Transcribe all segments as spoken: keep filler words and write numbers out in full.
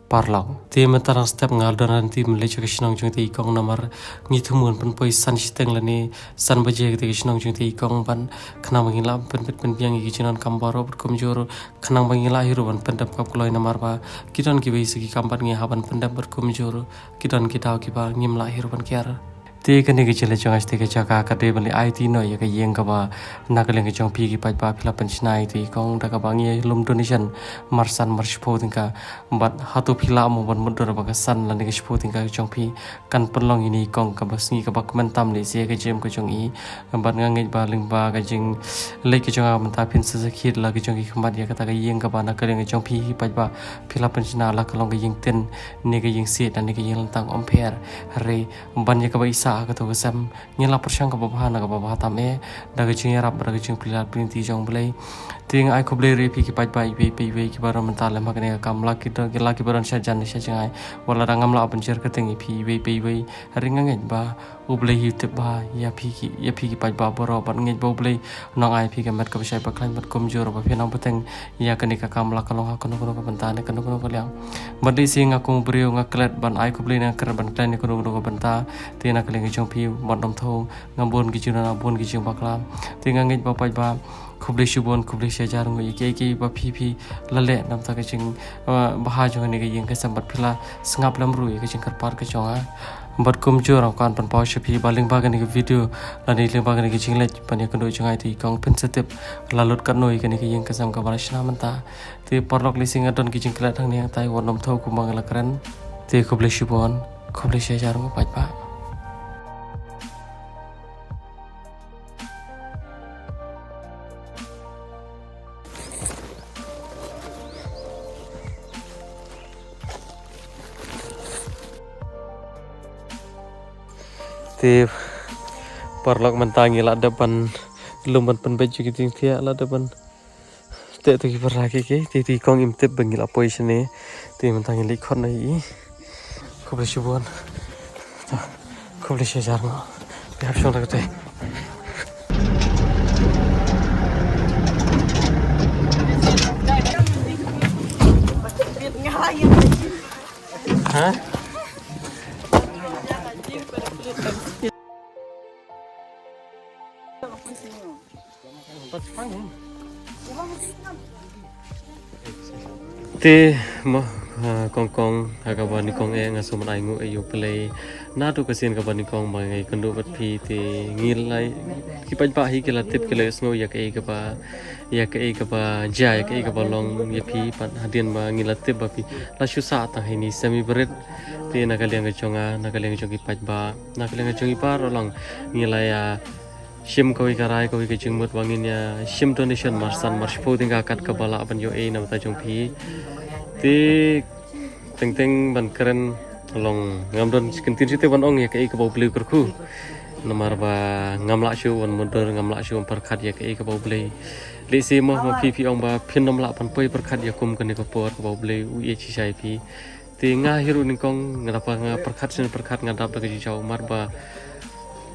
Paralok. Te mynta dang step nga don ryntih ban leit sha ka shnong jong te i kong namar ngi thmu ban pynpoi san shiteng lane san baje ha kate ka shnong jong te i kong ban khnang ba ngin lah pynbit pynbiang ïa ki jingdonkam baroh bad kumjuh ruh khnang ba ngin lah hi ruh ban pyndep kap kloi namar ba ki don kiwei sa ki kam bad ngi hap ban pyndep bad kumjuh ruh ki don ki daw kiba ngim lah hi ruh ban kiar. Te kane ka jingleit jong nga sha te ka jaka ka dei ban leit aiti noh ïa ka ïing kaba na ka liang ka jong phi ki paidbah phi la pynshna ïa te i kong da kaba ngi lum donation mar san mar shiphew tyngka. Bad hato phi lah mo ban mutdur ba ka san lane ka shiphew tyngka ka jong phi kan pynlong ïa ine i kong kaba sngi kaba kmen tam lehse ka jingim ka jong i. Bad nga ngeit ba lyngba ka jingleit ka jong nga mynta phin sa sakhi da la ka jong ki khmat ïa kata ka ïing kaba na ka liang ka jong phi ki paidbah phi la pynshna, la ka long ka ïing tin ne ka ïing siej ne ka ïing lyntang, ym pher. Hynrei ban ïa kaba i sah ha kato ka sem ngin la pyrshang kaba bha na kaba bha tam eh da ka jingïarap bad da ka jingpyllait pynti jong U Blei. Te nga ai khublei ruh ïa phi ki paidbah iwei pa iwei kiba don mynta lem ha kane ka kam, la ki don, la kiba don sha jan sha jngai. Wat la dang ngam lah ban jer kyrteng ïa phi iwei pa iwei, hynrei nga ngeit ba U Blei hi u tip bha ïa phi ki, ïa phi ki paidbah baroh bad nga ngeit ba U Blei nang ai phi ka met kaba shai ba khlaiñ bad kumjuh ruh ba phin nang bteng ïa kane ka kam la ka long ha kano kano ka bynta ne kano kano ka liang. Bad lehse nga kum u briew nga klet ban ai khublei ne nga klet ban khlaiñ ne kano kano ka bynta. Te na ka liang ka jong phi bad ym thaw nga bun ki jingduna bun ki jingbakla. Te nga ngeit ba paidbah khublei shibun khublei shihajar nguh ïa kiei kiei ba phi phi la leh namar ka jing, eh, bha jong kane ka ïing ka sem bad phi la sngap lem ruh ïa ka jingkyrpad ka jong nga. Bad kumjuh ruh nga kwah ban pynpaw sha phi ba lyngba kane ka video lane lyngba kane ka jingleit ban ïakynduh jong nga ïa te i kong phin sa tip la lut katno ïa kane ka ïing ka sem kaba la shna mynta. Te paralok lehse nga don ki jingklet hangne hangtai wat nym thaw kumba nga la kren. Te khublei shibun khublei shihajar nguh paidbah. Te paralok mynta ngi la dep ban lum ban pynbeit jong ki jingthiah, la dep ban teh to ki para ki ki. Te te i kong im tip ba ngi la poi shane. Te mynta ngi leit khot na i. Khublei shibun. To, khublei shihajar nguh. Te hap shong da kate. Ha? Te mo, ah, kong kong, ha kaba nyngkong eh nga sngewbha ai nguh ïa U Blei. Naduh ka sien kaba nyngkong ba nga ïakynduh bad phi te ngi la, ki paidbah hi ki la tip ki la ïohsngew ïa kaei kaba, ïa kaei kaba jia, ïa kaei kaba long ïa phi pat hadien ba ngi la tip ba phi la shu sah tang ha ine i sem i barit. Te na ka liang ka jong nga, na ka liang ka jong ki paidbah, na ka liang ka jong i baroh lang ngi la ïa shim kawei ka rai kawei ka jingmut ba ngin ïa shim donation mar san mar shiphew tyngka kat kaba lah ban ïoh ei na bynta jong phi. Te teng teng ban kren long ngam don kyntien shuh te ban ong ïa kaei kaba U Blei u kyrkhu. Namar ba ngam lah shuh ban mutdur, ngam lah shuh ban pyrkhat ïa kaei kaba U Blei. Lehse mo ma phi phi ong ba phin nym lah ban poi pyrkhat ïa kum kane ka por kaba U Blei u ïeit shisha ïa phi. Te nga hi ruh nyngkong nga dap nga pyrkhat sien pyrkhat nga dap da ka jingjaw mar ba,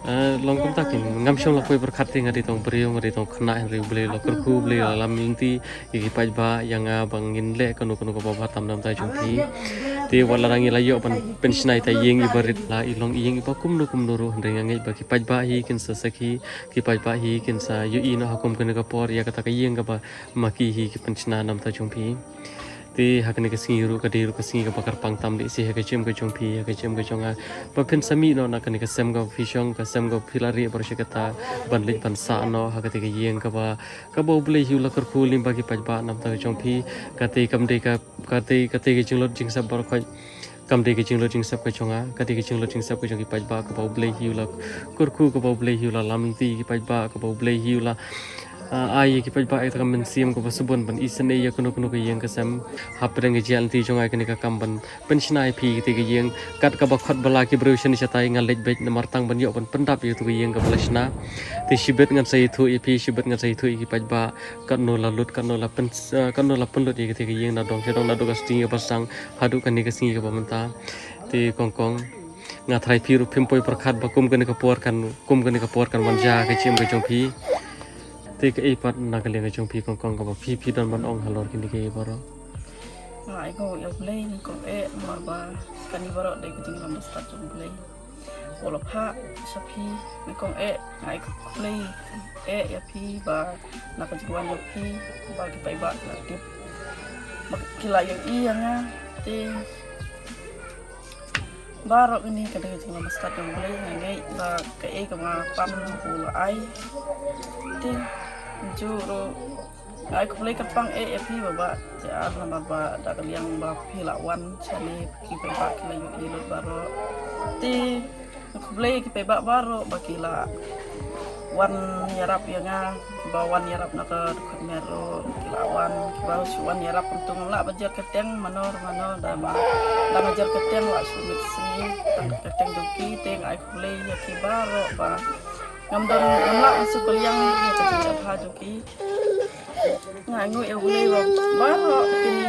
eh, long kumta kin ngam shym la poi pyrkhat te nga dei tang briew nga dei tang khynnah hynrei U Blei u la kyrkhu U Blei u la lam lynti ïa ki paidbah ïa nga ba ngin leh kano kano kaba bha tam na bynta jong phi. Te wat la dang ngi la ïoh ban pynshna ïa ita ïing iba rit la i long ïing iba kumno kumno ruh hynrei nga ngeit ba ki paidbah hi kin sa sakhi, ki paidbah hi kin sa ïohi noh ha kum kane ka por ïa kata ka ïing kaba ma ki hi ki pynshna na bynta jong phi. Te ha kane ka sngi ruh ka dei ruh ka sngi kaba kyrpang tam lehse ha ka jingim ka jong phi ha ka jingim ka jong nga. Ba phin sa mih noh na kane ka sem kaba phi shong ka sem kaba phi la rieh baroh shi katta ban leit ban sah noh ha kata ka ïing kaba, kaba U Blei hi u la kyrkhu lyngba ki paidbah na bynta ka jong phi. Kata kam dei ka, kata, kata ka jinglut jingsep baroh khoit. Kam dei ka jinglut jingsep ka jong nga, ka dei ka jinglut jingsep ka jong ki paidbah kaba U Blei hi u la kyrkhu kaba U Blei hi u la lam lynti ki paidbah kaba U Blei hi u la, ah, ai ïa ki paidbah ïa ka mynsiem kaba sbun ban isynei ïa kano kano ka ïing ka sem. Hapdeng ka jingïaid lynti jong nga ïa kane ka kam ban pynshna ïa phi ïa kata ka ïing kat kaba khot ba la ki briew shane shatai nga leit beit namar tang ban ïoh ban pyndap ïa kata ka ïing kaba la shna. Te shibit ngan sa ïathuh ïa phi shibit ngan sa ïathuh ïa ki paidbah. Katno la lut, katno la pyn, eh, katno la pynlut ïa kata ka ïing na dong sha dong naduh ka sngi kaba sdang haduh kane ka sngi kaba mynta. Te kong kong nga tharai phi ruh phim poi pyrkhat ba kum kane ka por kan, kum kane ka por kan wan jia ka jingim ka jong phi. Te kaei pat na ka liang ka jong phi kong kong kaba phi phi don ban ong halor kine kiei baroh. Nga ai nguh ïa U Blei nyngkong eh namar ba kane baroh dei ka jinglong ba stad jong U Blei. Ko la phah sha phi nyngkong eh, nga ai khublei eh ïa phi ba na ka jingwan jong phi ba ki paidbah ki la tip, ba ki la ïohi ïa nga. Te baroh kane ka dei ka jinglong ba stad jong U Blei. Nga ngeit ba kaei kaba nga pan U la ai. Te ju ruh nga ai khublei kyrpang eh ïa phi Bah J R namar ba da ka liang ba phi la wan shane, ki paidbah ki la ïohi lut baroh. Te nga khublei ki paidbah baroh ba ki la wan ïarap ïa nga, kiba wan ïarap na ka dkhot met ruh ki la wan, kiba shu wan ïarap kumtu. Ngam lah ban jer kyrteng mano mano, da ma, da nga jer kyrteng la shu mih sngi. Tang ka kyrteng jong ki te nga ai khublei ïa ki baroh ba ngam don, ngam lah ban shu kylliang ïa ka jingleh bha jong ki. Nga ai nguh ïa U Blei ba baroh kine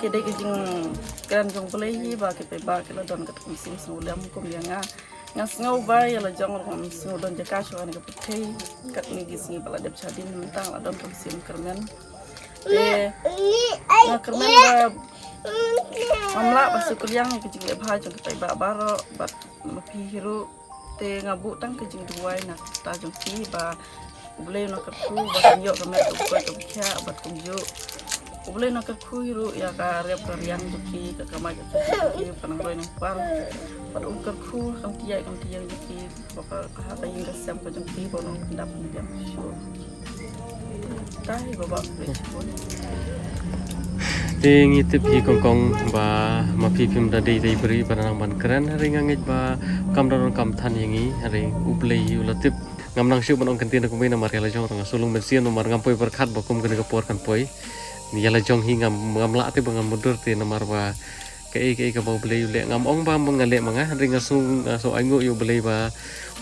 ki dei ki jingkren jong U Blei hi ba ki paidbah ki la don kata ka mynsiem sngewlem kum ïa nga. Nga sngew ba ïa la jong ruh ngam sngew don jaka shuwa ha kane ka pyrthei. Katne ki sngi ba la dep shadien mynta nga la don ka mynsiem kyrmen. Te nga kyrmen ba ngam lah ban shu kylliang ïa ka jingleh bha jong ki paidbah baroh bad ma phi hi ruh. Te nga buh tang ka jingduwai na ka bynta jong phi ba U Blei un nang kyrkhu ba kin ïoh ka met ka bukoi ka bukhiah bad kumjuh U Blei un nang kyrkhu hi ruh ïa ka rep ka riang jong ki, ka kamai ka kajih jong ki, ka nang roi nang par. Bad un kyrkhu ha ka lynti ïaid ka lynti ïeng jong ki, ba ka ha ka ïing ka sem ka jong ki ba un nang pyndap pyndem shuh. Te ngi tip hi kong kong ba ma phi phim da dei dei bri ba nang ban kren, hynrei nga ngeit ba kam da donkam than ïa ngi, hynrei U Blei hi u la tip. Ngam nang shuh ban ong kyntien kumne namar ïa la jong ruh nga shu long mynsiem namar ngam poi pyrkhat ba kum kane ka por kan poi. Ïa la jong hi ngam, ngam lah te ba ngam mutdur te namar ba kaei kaei kaba U Blei u leh. Ngam ong ba nga leh ma nga, hynrei nga sngew, nga sngew ai nguh ïa U Blei ba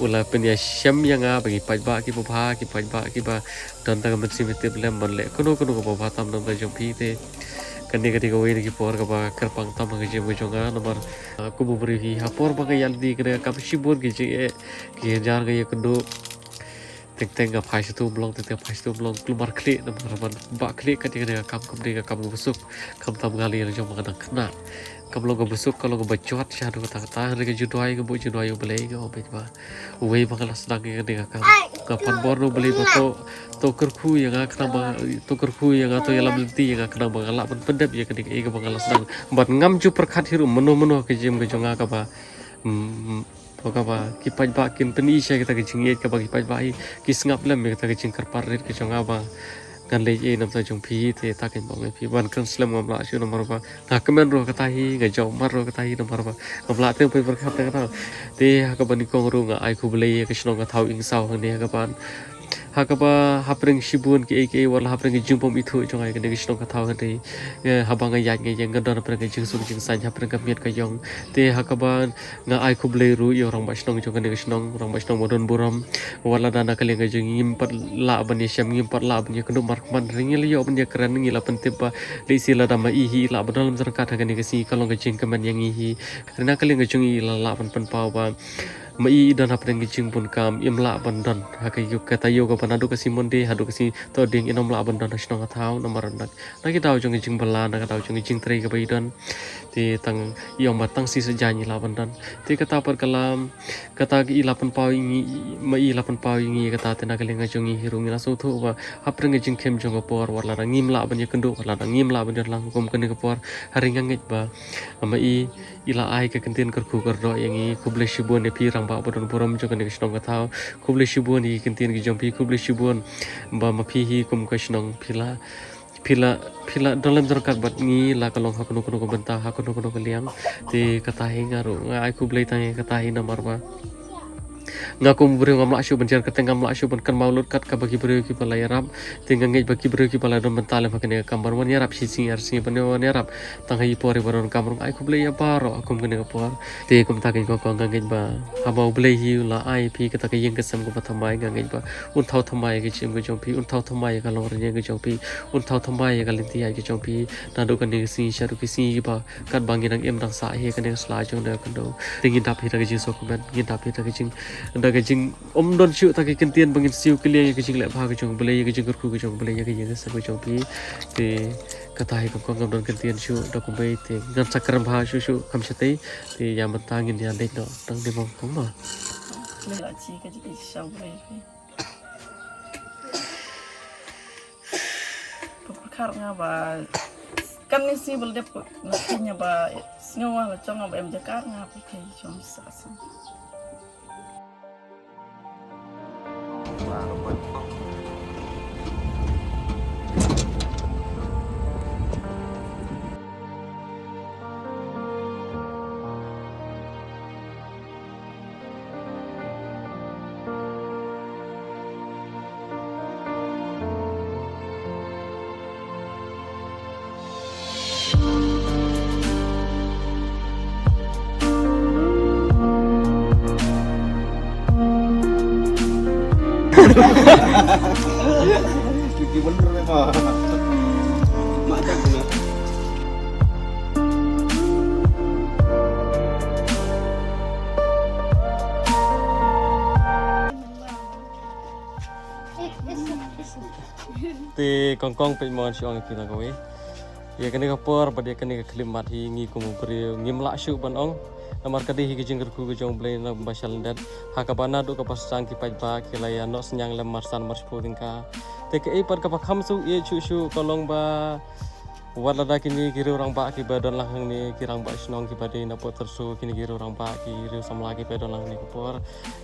u la pynïashem ïa nga ba ki paidbah kiba bha, ki paidbah kiba don tang ka mynsiem ïa tip lem ban leh kano kano kaba bha tam na ka bynta jong phi. Te kane ka dei kawei na ki por kaba kyrpang tam ha ka jingim ka jong nga namar, ah, kum u briew hi ha por ba nga ïaid lynti kane ka kam shibun ki jingeh, ki jingjar nga ïakynduh. Teng teng nga phai sha tu blong, teng teng phai sha tu blong, kulmar khlieh namar ban bah khlieh kat ïa kane ka kam, kam dei ka kam kaba suk. Khamtam nga lei la jong ba nga dang khynnah. Kam long kaba suk, ka long kaba jot sha haduh katta katta, hynrei ka jingduwai, ka buh jingduwai ïa U Blei, nga ong beit ba uwei ba nga la sdang ïa kane ka kam. Nga pan bor na U Blei ba to, to kyrkhu ïa nga khnang ba, to kyrkhu ïa nga, to ïalam lynti ïa nga khnang ba nga lah ban pyndep ïa kane kaei kaba nga la sdang. Bad ngam ju pyrkhat hi ruh mano mano ha ka jingim ka jong nga kaba, mm, Ba kaba ki paidbah kin pyni sha kita ki jingïeit kaba ki paidbah hi ki sngap lem ïa kita ki jingkyrpad rit ki jong nga ba ngan leit ei na bynta jong phi. Te ta kein ba ong ïa phi ban kren slem ngam lah shuh namar ba nga kmen ruh kata hi, nga jaw mar ruh kata hi namar ba ngam lah te phi pyrkhat kata. Te ha kaba nyngkong ruh nga ai khublei ïa ka shnong ka thaw Ingsaw hangne ha kaba Ha kaba hapdeng shibun kiei kiei wat la hapdeng ka jingbym ithuh jong nga ïa kane ka shnong ka thaw hynrei, eh, haba nga ïaid nga ïeng nga don hapdeng ka jingsuk jingsaiñ hapdeng ka miet ka ïong. Te ha kaba nga ai khublei ruh ïa u rangbah shnong jong kane ka shnong, rangbah shnong ba don burom. Wat lada na ka liang ka jong ngi ngim pat lah ban ïashem, ngim pat lah ban ïakynduh markhmat, hynrei ngi la ïoh ban ïakren, ngi la pyntip ba lehse lada ma i hi i lah ban don lem ryngkat ha kane ka sngi ka long ka jingkmen ïa ngi hi. Hynrei na ka liang ka jong ngi i la lah ban pynpaw ba ma i i don hapdeng ka jingbun kam, im lah ban don ha ka ïew, kata ïew kaba naduh ka sngi Monday haduh ka sngi Thohdieng i ym lah ban don ha shnong ha thaw namar na, na ki daw jong ka jingbylla, na ka daw jong ka jingtrei kaba i don. Te tang i ong ba tang shi saitjaiñ i lah ban don. Te kata pat ka la, kata i la pynpaw ïa ngi, ma i la pynpaw ïa ngi kata. Te na ka liang ka jong ngi hi ruh ngi la sngewthuh ba hapdeng ka jingkhim jong ka por wat lada ngim lah ban ïakynduh, wat lada ngim lah ban ïalang kum kane ka por, hynrei nga ngeit ba ma i i la ai ka kyntien kyrkhu kyrdoh ïa ngi. Khublei shibun ïa phi rangbah ba don burom jong kane ka shnong ka thaw. Khublei shibun ïa ki kyntien ki jong phi, khublei shibun ba ma phi hi kum ka shnong phi la, phi la, phi la don lem ryngkat bad ngi la ka long ha kano kano ka bynta, ha kano kano ka liang. Te kata hi nga ruh nga ai khublei tang ïa kata hi namar ba nga kum u briew ngam lah shuh ban jer kyrteng, ngam lah shuh ban kynmaw lut kat kaba ki briew kiba la ïarap. Te nga ngeit ba ki briew kiba la don bynta lem ha kane ka kam ban wan ïarap shi sngi ar sngi ban wan ïarap tang ha i por iba donkam ruh. Nga ai khublei ïa baroh ha kum kane ka por. Te kumta kein kong kong nga ngeit ba haba U Blei hi u la ai phi kata ka ïing ka sem kaba thymmai, nga ngeit ba un thaw thymmai ïa ka jingim ka jong phi, un thaw thymmai ïa ka longrynieng ka jong phi, un thaw thymmai ïa ka lynti ïaid ka jong phi naduh kane ka sngi shaduh ki sngi ba katba ngi dang im dang sah hi ha kane ka sla jong kane ka khyndew. Te ngin dap hi da ka jingsngewkmen, ngin dap hi da ka jing, Da ka jing ym don shuh ta ki kyntien ba ngin siew kylliang ïa ka jingleh bha ka jong U Blei, ïa ka jingkyrkhu ka jong U Blei, ïa ka ïing ka sem ka jong phi. Te kata hi kong kong ngam don kyntien shuh da kumwei te ngan sa kren bha shuh shuh kham shatei. Te ïa mynta ngin ïa leit noh tang dei ba kong ma. Leh la chi ka jingïashisha U Blei. Pyrkhat nga ba kan ni si bel dep na kinya ba sngew la chong ba em jakar nga pyrkhat chong sa sa. Cuti bener memang. Mak tak kena. Te kong kong peit mo ngan shu ong ïa phi na kawei. Ïa kane ka por bad ïa kane ka khyllipmat hi ngi kum u briew ngim lah shuh ban ong. Namar ka dei hi ka jingkyrkhu ka jong U Blei na ba shalyndet. Ha kaba naduh kaba sdang ki paidbah ki la ïa noh synñiang lem marsan marshiphew tyngka. Te kaei pat kaba kham shu ïeit shuh shuh ka long ba wat lada kine ki riew rangbah kiba don lang hangne, ki rangbah shnong kiba dei na Pyrthei, kine ki riew rangbah, ki riew samla kiba don lang hangne ka por,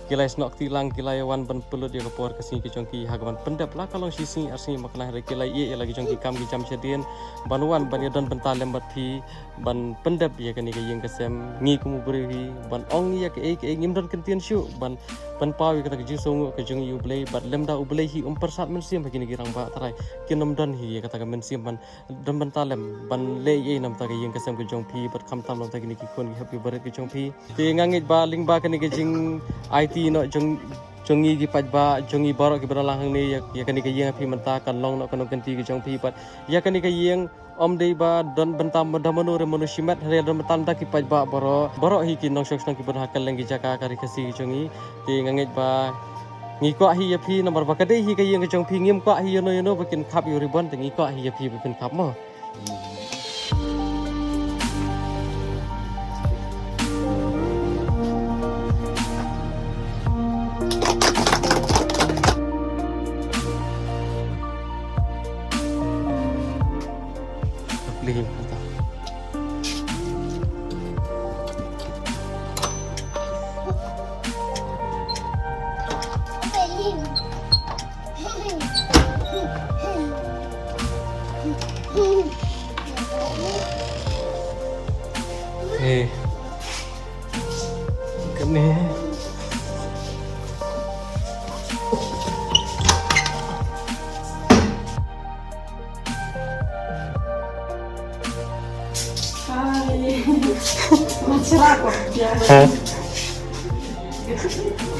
ki la ïasnoh kti lang, ki la ïa wan ban pynlut ïa ka por ka sngi ka jong ki ha ka ban pyndep la ka long shi sngi ar sngi, ma ka nang re ki la ïeh ïa la ki jong ki kam ki jam shadien ban wan ban ïa don bynta lem bad phi ban pyndep ïa kane ka ïing ka sem. Ngi kum u briew hi ban ong ïa kaei kaei ngim don kyntien shuh ban pynpaw ïa kata ka jingsngewnguh ka jong ngi ïa U Blei bad lymda U Blei hi um pyrsad mynsiem ha kine ki rangbah trai, kin ym don hi ïa kata ka mynsiem ban don bynta lem ban leh ei ei namar ka ïing ka sem ka jong phi bad khamtam namar kine ki khun ki hep ki barit ka jong phi. Te nga ngeit ba lyngba kane ka jingaiti noh jong jong ngi ki paidbah jong ngi baroh kiba don lang hangne ïa, ïa kane ka ïing phi mynta kan long noh ka nongkynti ka jong phi bad ïa kane ka ïing ym dei ba don bynta da mano re mano shimet, hynrei don bynta da ki paidbah baroh, baroh hi ki nongshong shnong kiba don ha kylleng ki jaka ka ri Khasi ka jong ngi. Te nga ngeit ba ngi kwah hi ïa phi namar ba ka dei hi ka ïing ka jong phi, ngim kwah hi ïano ïano ba kin khap ïa u ribon, te ngi kwah hi ïa phi ba phin khap mo. Eh. Kane. Hai. Macam apa? Ha?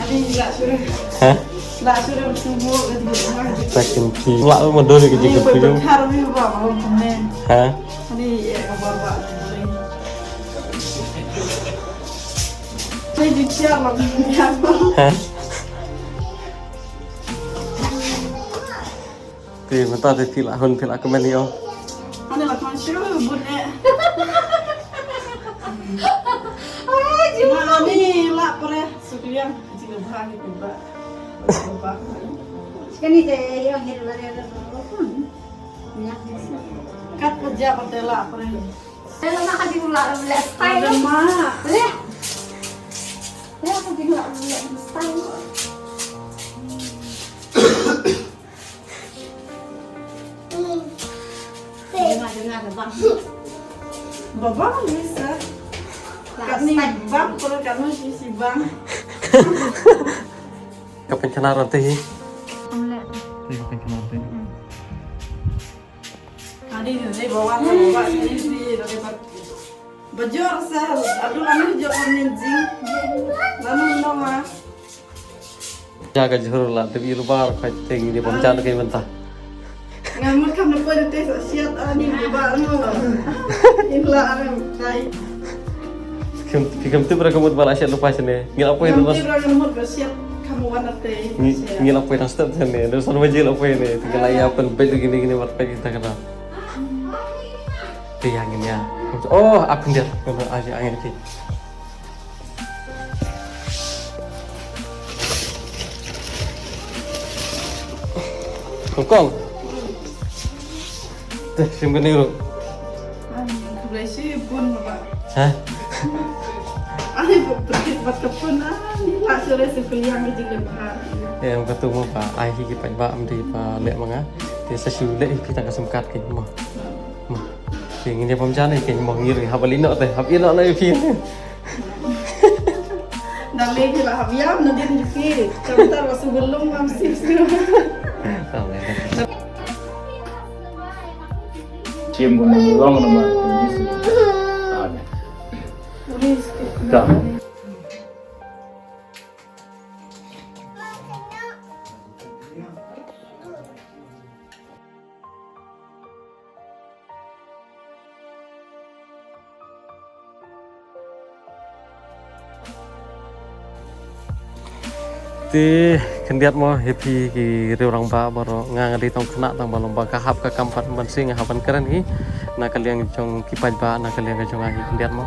Adi, lah suruh. Ha? Lah suruh subuh ke tiga. Takin ki. Lah, ma dori ke tiga puluh. Berkar ni ba, belum komen. Ha? Adi, ya, kabar ba. Saya bicara lah. Ha? Te mynta te phi la hun phi la kmen ïa. Ani la kmen shu bun eh. Ai, ji. Ani la pare sukliang ji le bha ni ba. Ba. Kani te ïa ngi la re la. Kat pa ja pa te la pare. Te la na ka ji la le style. Ma. Le. Te ka ji la le style. Dengar, dengar, bang. Baba, bisa. Kat ni bang, kalau kat ni sisi bang. Ka pynkhana rantei hi. Omelette. Ni ka pynkhana rantei. Adi ni bawa bawa sisi lagi. Bajur sa, aduh, anu jok nin jing. Lalu nama? Ja ka jhur la, te i rubar ka teng di bom jan ka mynta. Ngan mut kam na poi te sa siat ani ba anu. In la anu tai. Phi kam tip ruh ka mut ba la shet lypa shane. Ngi la poi. Ngam tip ruh ka mut ba shet kham wan ate. Ngi, ngi la poi tang step shane. Dei san baje la poi ne. Te ngi la ïa pynbeit ruh kine kine bad peit kita kata. Te ïa ngin ïa. Oh, ap khyndiat. Kano aje angin ki. Kong kong. Te shim kane ruh. Khublei shibun baba. Ha? Ani ba pyrkhat bad ka phone ani la sore se kuliang ka jingleh bha. Em, katu mo ba ai hi ki paidbah, ym dei ba leh ma nga. Te sa shu leh hi phi tang ka sim card ki mo. Mo. Te ngin ïa pom jan hi ki mo, ngin ïa hap leit noh te, hap ïa noh noh ïa phi. Dang leh ki la hap ïam na din ki. Kam tar wa su belum mam sip sip. Amen. Shim ko nang long na ma. Amen. Ka. Te khyndiat mo, ïa phi ki riew rangbah baroh, nga nga dei tang khynnah tang ba long ba ka hap ka kam pat ban sing, nga hap ban kren hi na ka liang jong ki paidbah, na ka liang ka jong nga hi khyndiat mo.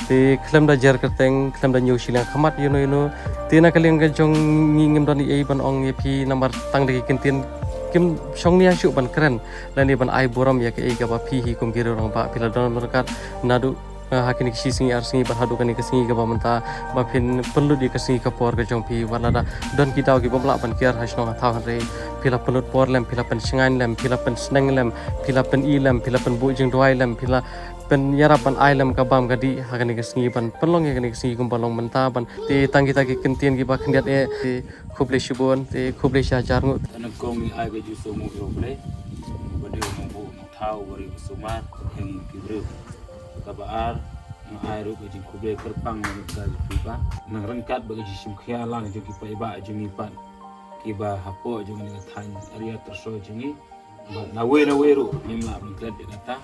Te khlem da jer kyrteng, khlem da ñiew shiliang khmat ïano ïano. Te na ka liang ka jong ngi ngim don ei ei ban ong ïa phi namar tang da ki kyntien kim shong nia shuh ban kren. Lane ban ai burom ïa kaei kaba phi hi kum ki riew rangbah phi la don ryngkat naduh, ah, ha kine ki shi sngi ar sngi bad haduh kane ka sngi kaba mynta ba phin pynlut ïa ka sngi ka por ka jong phi, wat lada don ki daw ki bym lah ban kiar ha shnong ha thaw, hynrei phi la pynlut por lem, phi la pynshngaiñ lem, phi la pynsneng lem, phi la pyni lem, phi la pynbuh jingduwai lem, phi la pynïarap ban ai lem ka bam ka dih ha kane ka sngi ban pynlong ïa kane ka sngi kumba long mynta ban. Te tang kita ki kyntien kiba khyndiat eh, te khublei shibun, te khublei shihajar nguh. Tang kong ngi ai ka jingsngewnguh ïa U Blei ba dei U Nongbuh U Nongthaw, uba ri ba sumar ïa ngi ki briew. Kaba ar, nga ai ruh ka jingkhublei kyrpang na ka jong phi ba nang ryngkat bad ka jingshim khia lang jong ki paidbah jong ngi pat, kiba hapoh jong kane ka thaiñ area Tyrshaw jong ngi. Bad nawei nawei ruh ngim lah ban klet ïa kata.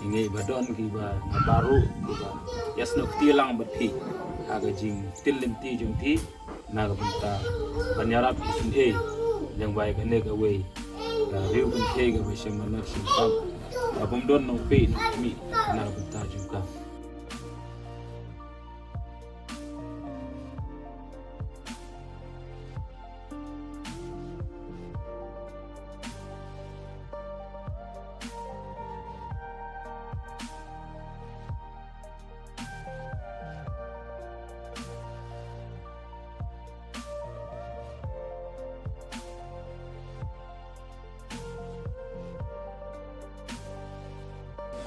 Ngi ngeit ba don kiba nabar ruh kiba ïasnoh kti lang bad phi ha ka jingtieng lynti jong phi na ka bynta ban ïarap isynei lyngba ïa kane kawei ka riew kynthei kaba shem manat shem pap, kaba ym don nongpeit nongkmie na ka bynta jong ka.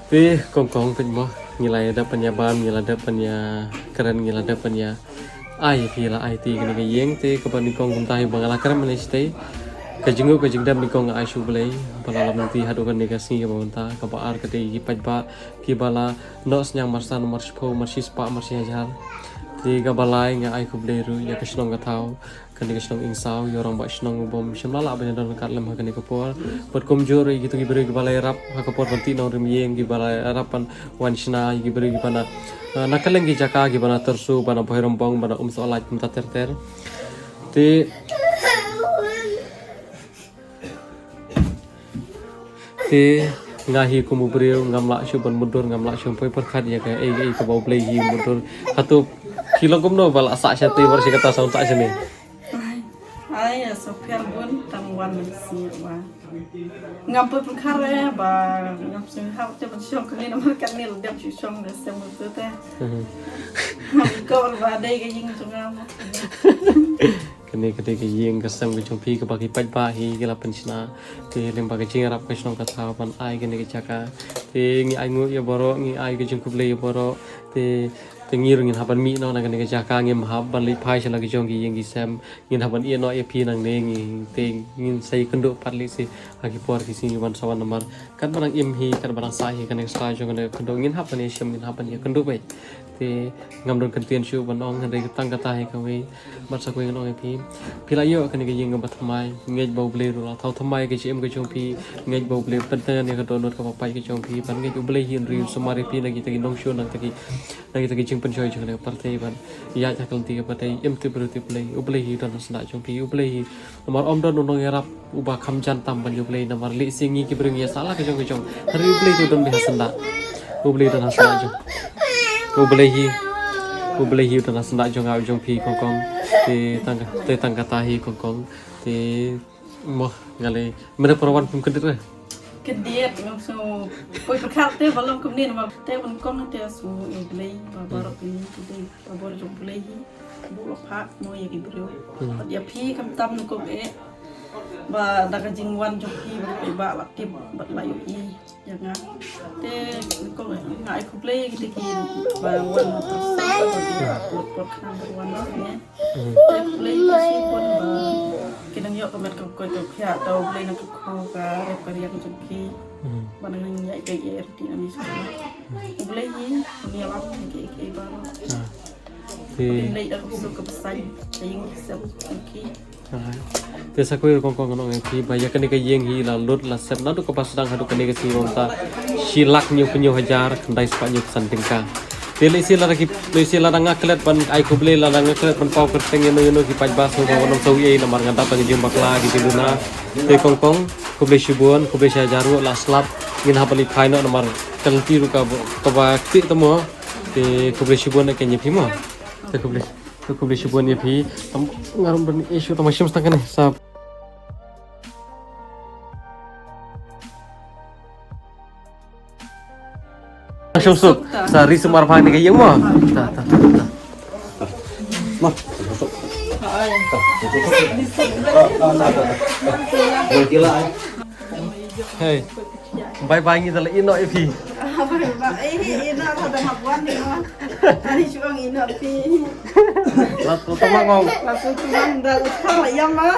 Te kong kong, peit mo, ngi la ïa dep ban ïa bam, ngi la dep ban ïa kren, ngi la dep ban ïa ai, phi la ai te kane ka ïing, te kaba nyngkong kumta hi ba nga la kren mynne shatei. Ka jingnguh ka jingdep nyngkong nga ai sha U Blei ba la lam lynti haduh kane ka sngi kaba mynta, kaba ar ka dei ki paidbah kiba la noh synñiang marsan, marshiphew, marshispah, marshihajar. Te kaba lai nga ai khublei ruh ïa ka shnong ka thaw, kane ka shnong Ingsaw, ïa u rangbah shnong u bym shym la lah ban ïadon ryngkat lem ha kane ka por. Bad kumjuh ruh ïa kito ki briew kiba la ïarap ha ka por ban tih nongrim ïing, kiba la ïarap ban wan shna, ïa ki briew kiba na, na kylleng ki jaka, kiba na Tyrshaw, ba na Bhoirymbong, ba na Umsohlait, kumta ter ter. Te Te nga hi kum u briew ngam lah shuh ban mutdur, ngam lah shuh ban poi pyrkhat ïa kaei kaei kaba U Blei hi mutdur. Hato phi long kumno ba la sah shatei bad shi kata sah sah shane? Ai, ai, sa pher bun tang wan nang sngewbha. Ngam poi pyrkhat re ba ngam sngewbha te ban shong kane namar kane la dep shu shong da sem tu te. Mhm. Ngam ikor ba dei ka ïing jong nga mo. Kane ka dei ka ïing ka sem ka jong phi kaba ki paidbah hi ki la pynshna. Te lyngba ka jingïarap ka shnong ka thaw ban ai kane ka jaka. Te ngi ai nguh ïa baroh, ngi ai ka jingkhublei ïa baroh. Te, te ngi ruh ngin hap ban mih noh na kane ka jaka, ngim hap ban leit phai sha la ki jong ki ïing ki sem. Ngin hap ban ïeh noh ïa phi nangne, ngi te ngin sa ïakynduh pat lehse ha ki por ki sngi ban sa wan namar katba nang im hi, katba nang sah hi kane ka sla jong kane ka kynduh, ngin hap ban ïashem, ngin hap ban ïakynduh beit. Te ngam don kyntien shuh ban ong, hynrei tang kata hi kawei. Bad sa kawei ngan ong ïa phi, phi la ïoh kane ka ïing kaba thymmai, ngeit ba U Blei ruh la thaw thymmai ka jingim ka jong phi, ngeit ba U Blei u pynthikna ïa ka dohnud kaba pait ka jong phi, bad ngeit U Blei hi un ri un sumar ïa phi na kita ki nongshun, na kita ki, na kita ki Pynshoi jong kane ka pyrthei ban ïaid ha ka lynti ka pyrthei, im tip briew tip Blei. U Blei hi u don ha sna jong phi, U Blei hi. Namar ym don u nongïarap uba kham jan tam ban ïa U Blei, namar lehse ngi ki briew ngi ïa sah la ka jong ka jong. Hynrei U Blei te u don beit ha sna. U Blei u don ha sna jong. U Blei hi. U Blei hi u don ha sna jong nga jong phi Kong Kong. Te tang ka, te tang kata hi Kong Kong. Te mo nga lei. Mynta para wan phim kyndit re. Kyndit, ngam sngew poi pyrkhat te ba long kumne namar te ban kong te sngew ïa U Blei ba baroh kine ki dei ba bor jong U Blei hi. Buh la phah mo ïa ki briew. Hmm. Bad ïa phi khamtam nyngkong eh ba da ka jingwan jong phi ba phi ba la tip bad la ïohi ïa nga. Te nyngkong eh nga ai khublei ïa kita ki ba wan pyrshah ba ki la upload por khnang ba wan ne. Hmm. Te khublei ïa ki shibun ba ki nang ïoh ka met ka koit ka khiah, da U Blei na ka khaw ka rep ka riang jong ki. Hmm. Ba nang ïaid ka ïa rti na mi sha. U Blei hi un ïalam ïa ki ki baroh. Ah. Te U Blei da ka suk ka bsai ka ïing ka sem jong ki. Alright. Te sa kawei Kong Kong ngan ong ïa phi ba ïa kane ka ïing hi la lut la sep naduh kaba sdang haduh kane ka sngi mynta shi lak hynñiew phew hynñiew hajar khyndai spah hynñiew phew san tyngka. Te lehse lada ki, lehse lada nga klet ban ai khublei, lada nga klet ban paw kyrteng ïano ïano ki paidbah sngewbha ban ym saw ei namar nga dap da ka jingbakla ki jingduna. Te Kong Kong khublei shibun, khublei shi hajar ruh la slap, ngin hap ban leit phai noh namar ka lynti ruh kaba, kaba ktieh te mo. Te khublei shibun ïa kane ïa phi mo. Te khublei, te khublei shibun ïa phi. Tam nga ruh ban issue tam shim stang kane sa. Shong suk. Sa ri sumar phang ni ka ïing mo. Ta ta ta. Hey. Bye bye ngi ta la ïehnoh ïa phi. Bye bye. Eh, ïehnoh ta da hap wan ni mo. Ani shuang ïehnoh phi. La tu tama ngong. La tu tama da la ïam ma.